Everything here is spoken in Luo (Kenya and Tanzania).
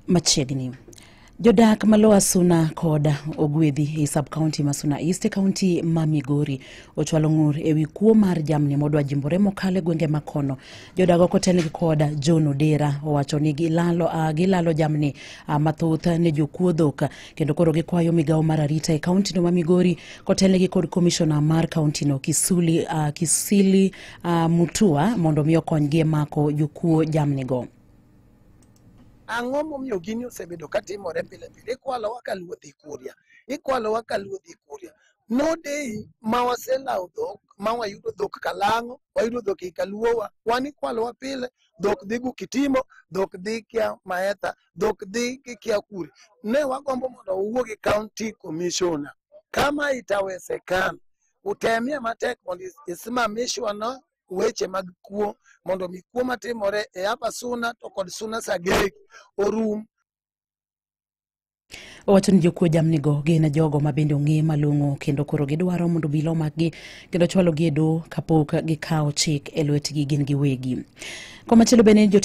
Machiegni. Jodak ma Lower Suna kod Ogwedhi e sub-county ma Suna East e kaunti ma Migori ochwalo ng'ur ewi kuo mar jamni modwa jimbore mokalo e gwenge ma kono. Jodak kotelnegi kod John Odera owacho ni gilalo jamni mathoth ne jokuo dhok, kendo koro gikwayo migawo mar arita e kaunti no ma Migori kotelnegi kod komishona mar kaunti no Kisili Mutua mondo mi okonygi e mako jokuo jamni go. Ang'o momiyo gini osebedo katimore pile pile? Ikwalowa ka luo dhi Kuria, ikwalowa ka luo dhi Kuria. No day ma waselawo dhok ma wayudo dhok Kalang'o, wayudo dhok ei Kaluowa, wan ikwalowa pile. Dhok dhi Gukitimo, dhok dhi kia Maetha, dhok dhi kia kure. Ne wagombo mondo owuo gi county commissioner kama itawezekana, utemie matek mondo isimamishwa no weche mag kuo, mondo mi kuo matimore e Upper Suna to kod Suna Sagek orum. Owacho ni jokuo jamnigo gin jogo ma bende ong'e malong'o, kendo koro gidwaro mondo obila omakgi kendo chwalogi e doho kapok gikawo chik e lwetgi gin giwegi. Komachielo bende jotend